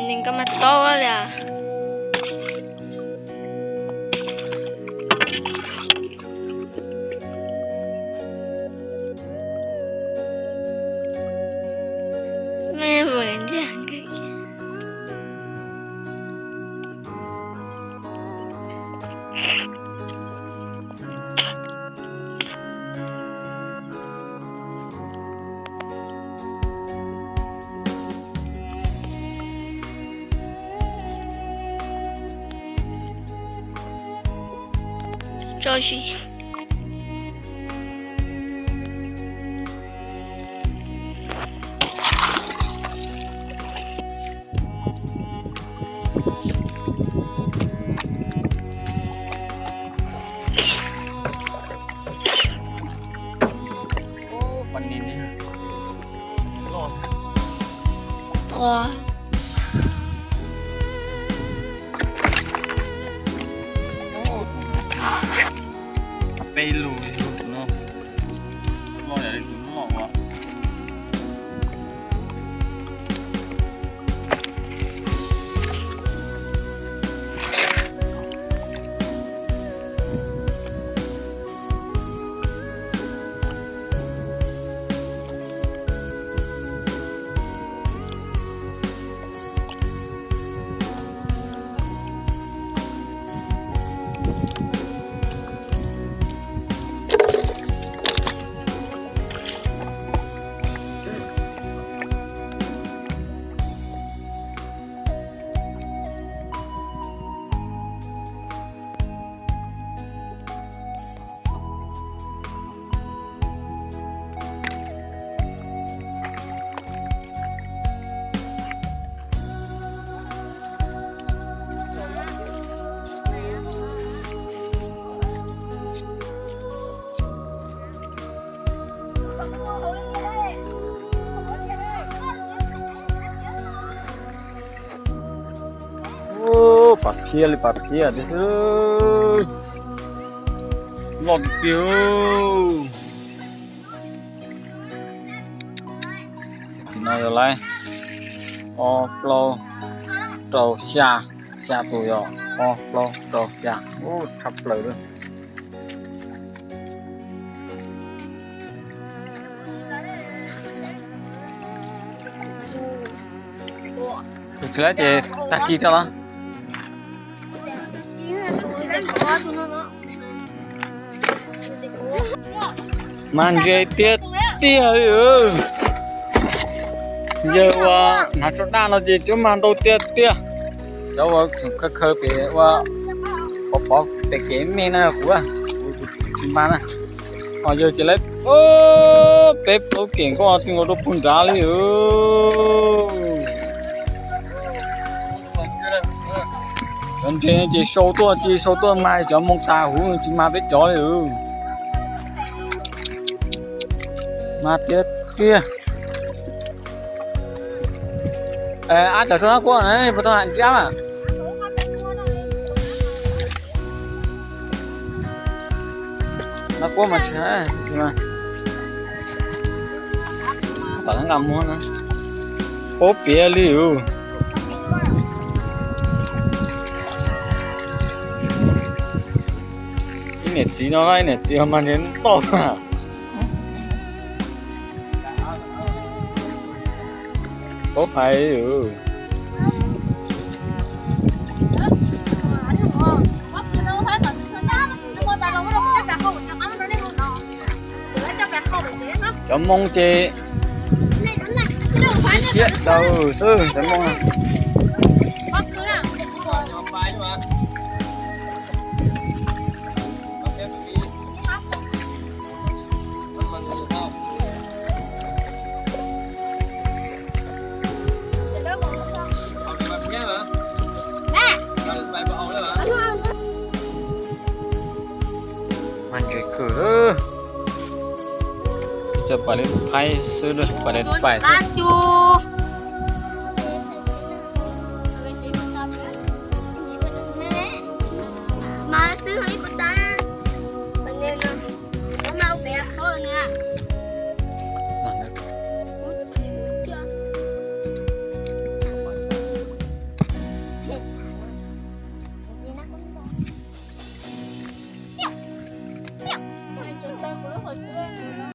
Nws nkag mas tob li as. Tso si. Peb lub no, loj yam li tus loj os. Ub, pas phiaj li pas phiaj tiag xwb. Loj tiag tiag. Tus no yog lawm, ob plaub rau xya, xya tus yog ob plaub rau xya. Ub, tshaj plaws li. Tus tsis laib ces tag kis rau los. Mas ntse tiag tiag li. Yawg uas hnav tsho daj no ces cov mas ntau tiag tiag. Cov uas khaws khaws pem ua pov pov pem kev me na kuv, kuv tsis mas na. Ho yawg ces lawv peb plaub kev nkoj twb nkaus rau puag nrad li. Cov ntses ces sau tuaj ces sau tuaj mas cov moo tas huv tsis mas peb cov li. Mas tiag tiag. Ab, cov sau nab kuab na, puas tau hais ab mas. Nab kuab mas tsis hais, tab sis mas kom nab nqa muag na. Paub piav li. Ib niam txiv no, ib niam txiv mas nws toj. Paub hais. Cov moo ces siab siab daws xwb cov moo. Mas ntses kawg. Cov pais li phaib xwb, pais li pais xwb.